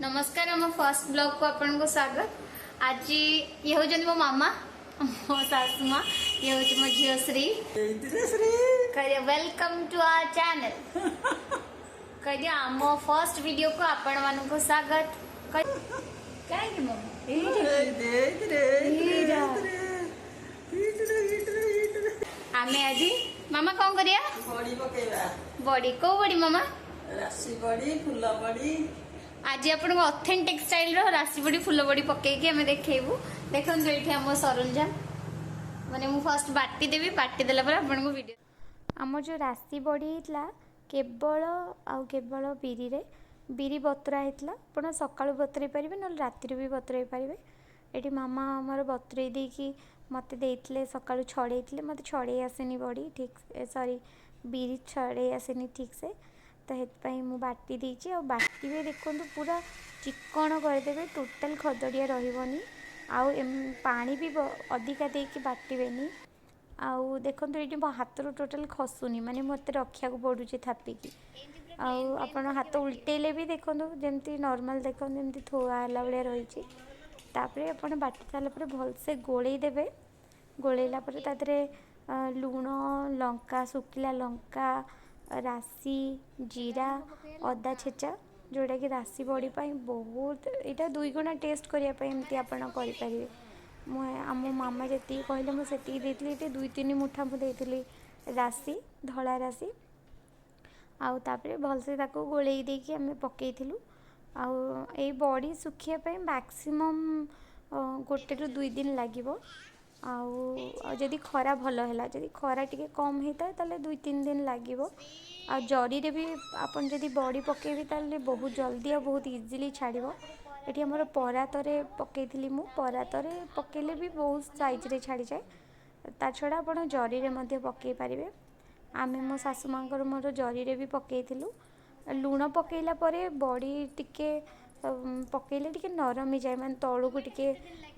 ନମସ୍କାର, ଆମ ଫର୍ଷ୍ଟ ବ୍ଲଗ୍କୁ ଆପଣଙ୍କୁ ସ୍ୱାଗତ। ଆଜି ଇଏ ହେଉଛନ୍ତି ମୋ ମାମା, ମୋ ଶାଶୁ ମା। ଇଏ ହେଉଛି ମୋ ଝିଅ ଶ୍ରୀ। ଏଇଥିରେ ଶ୍ରୀ। କହିଦିଅ, "Welcome to our channel" କହିଦିଅ। ଆମ ଫର୍ଷ୍ଟ ଭିଡ଼ିଓକୁ ଆପଣମାନଙ୍କୁ ସ୍ୱାଗତ। କାହିଁକି ମାମା? ଏଇଠି। ଏଇଥିରେ, ଏଇଥିରେ, ଏଇଥିରେ, ଏଇଥିରେ, ଏଇଥିରେ, ଏଇଥିରେ। ଆମେ ଆଜି ମାମା କଣ କରିବା? ବଡି ପକେଇବା। ବଡି। କୋଉ ବଡି ମାମା? ରାଶି ବଡି, ଫୁଲ ବଡି। ଆଜି ଆପଣଙ୍କୁ ଅଥେଣ୍ଟିକ୍ ଷ୍ଟାଇଲର ରାଶି ବଡି, ଫୁଲ ବଡି ପକେଇକି ଆମେ ଦେଖେଇବୁ। ଦେଖନ୍ତୁ, ଏଇଠି ଆମ ସରଞ୍ଜାମ, ମାନେ ମୁଁ ଫାର୍ଷ୍ଟ ବାଟି ଦେବି। ବାଟି ଦେଲା ପରେ ଆପଣଙ୍କୁ ଭିଡ଼ିଓ। ଆମର ଯେଉଁ ରାଶି ବଡ଼ି ହେଇଥିଲା, କେବଳ ଆଉ କେବଳ ବିରିରେ, ବିରି ବତୁରା ହେଇଥିଲା। ଆପଣ ସକାଳୁ ବତୁରେଇ ପାରିବେ, ନହେଲେ ରାତିରେ ବି ବତୁରେଇ ପାରିବେ। ଏଠି ମାମା ଆମର ବତୁରେଇ ଦେଇକି ମୋତେ ଦେଇଥିଲେ, ସକାଳୁ ଛଡ଼େଇଥିଲେ। ମୋତେ ଛଡ଼େଇ ଆସେନି ବଡ଼ି ଠିକ୍, ସରି, ବିରି ଛଡ଼େଇ ଆସେନି ଠିକ୍ସେ, ତ ସେଥିପାଇଁ ମୁଁ ବାଟି ଦେଇଛି। ଆଉ ବାଟିବେ, ଦେଖନ୍ତୁ, ପୁରା ଚିକଣ କରିଦେବେ, ଟୋଟାଲ୍ ଖଦଡ଼ିଆ ରହିବନି। ଆଉ ପାଣି ବି ଅଧିକା ଦେଇକି ବାଟିବେନି। ଆଉ ଦେଖନ୍ତୁ, ଏଇଠି ମୋ ହାତରୁ ଟୋଟାଲ୍ ଖସୁନି, ମାନେ ମୋତେ ରଖିବାକୁ ପଡ଼ୁଛି ଥାପିକି। ଆଉ ଆପଣ ହାତ ଉଲଟେଇଲେ ବି ଦେଖନ୍ତୁ, ଯେମିତି ନର୍ମାଲ୍, ଦେଖନ୍ତୁ, ଯେମିତି ଥୁଆ ହେଲା ଭଳିଆ ରହିଛି। ତାପରେ ଆପଣ ବାଟି ସାରିଲା ପରେ ଭଲସେ ଗୋଳେଇ ଦେବେ। ଗୋଳେଇଲା ପରେ ତା ଦେହରେ ଲୁଣ, ଲଙ୍କା, ଶୁଖିଲା ଲଙ୍କା, ରାଶି, ଜିରା, ଅଦା ଛେଚା, ଯେଉଁଟାକି ରାଶି ବଡ଼ି ପାଇଁ ବହୁତ, ଏଇଟା ଦୁଇଗୁଣା ଟେଷ୍ଟ କରିବା ପାଇଁ ଏମିତି ଆପଣ କରିପାରିବେ। ମୁଁ ଆମ ମାମା ଯେତିକି କହିଲେ, ମୁଁ ସେତିକି ଦେଇଥିଲି। ଏଠି 2-3 ମୁଠା ମୁଁ ଦେଇଥିଲି ରାଶି, ଧଳା ରାଶି। ଆଉ ତାପରେ ଭଲସେ ତାକୁ ଗୋଳେଇ ଦେଇକି ଆମେ ପକେଇଥିଲୁ। ଆଉ ଏଇ ବଡ଼ି ଶୁଖିବା ପାଇଁ ମ୍ୟାକ୍ସିମମ୍ 1ରୁ 2 ଦିନ ଲାଗିବ। ଆଉ ଆଉ ଯଦି ଖରା ଭଲ ହେଲା, ଯଦି ଖରା ଟିକେ କମ୍ ହେଇଥାଏ, ତାହେଲେ 2-3 ଦିନ ଲାଗିବ। ଆଉ ଜରିରେ ବି ଆପଣ ଯଦି ବଡ଼ି ପକେଇବେ, ତାହେଲେ ବହୁତ ଜଲ୍ଦି ଆଉ ବହୁତ ଇଜିଲି ଛାଡ଼ିବ। ଏଠି ଆମର ପରାତରେ ପକେଇଥିଲି ମୁଁ। ପରାତରେ ପକେଇଲେ ବି ବହୁତ ସାଇଜ୍ରେ ଛାଡ଼ିଯାଏ। ତା ଛଡ଼ା ଆପଣ ଜରିରେ ମଧ୍ୟ ପକେଇ ପାରିବେ। ଆମେ ମୋ ଶାଶୁ ମାଆଙ୍କର ମୋର ଜରିରେ ବି ପକେଇଥିଲୁ। ଲୁଣ ପକେଇଲା ପରେ ବଡ଼ି ଟିକେ ପକେଇଲେ ଟିକେ ନରମ ହେଇଯାଏ, ମାନେ ତଳକୁ ଟିକେ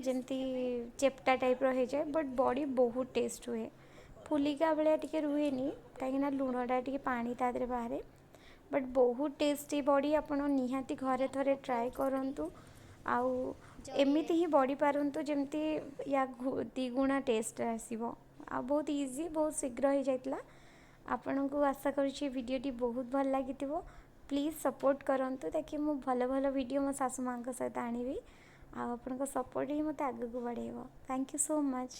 ଯେମିତି ଚେପଟା ଟାଇପ୍ର ହେଇଯାଏ, ବଟ୍ ବଡ଼ି ବହୁତ ଟେଷ୍ଟ ହୁଏ। ଫୁଲିକା ଭଳିଆ ଟିକେ ରୁହେନି, କାହିଁକିନା ଲୁଣଟା ଟିକେ ପାଣି ତା ଦେହରେ ବାହାରେ, ବଟ୍ ବହୁତ ଟେଷ୍ଟି ବଡ଼ି। ଆପଣ ନିହାତି ଘରେ ଥରେ ଟ୍ରାଏ କରନ୍ତୁ ଆଉ ଏମିତି ହିଁ ବଡ଼ି ପାରନ୍ତୁ, ଯେମିତି ୟା ଦ୍ୱିଗୁଣା ଟେଷ୍ଟ ଆସିବ। ଆଉ ବହୁତ ଇଜି, ବହୁତ ଶୀଘ୍ର ହେଇଯାଇଥିଲା। ଆପଣଙ୍କୁ ଆଶା କରୁଛି ଭିଡ଼ିଓଟି ବହୁତ ଭଲ ଲାଗିଥିବ। ପ୍ଲିଜ୍ ସପୋର୍ଟ କରନ୍ତୁ, ତାକି ମୁଁ ଭଲ ଭଲ ଭିଡ଼ିଓ ମୋ ଶାଶୁ ମାଆଙ୍କ ସହିତ ଆଣିବି। ଆଉ ଆପଣଙ୍କ ସପୋର୍ଟ ହିଁ ମୋତେ ଆଗକୁ ବଢ଼େଇବ। Thank you so much.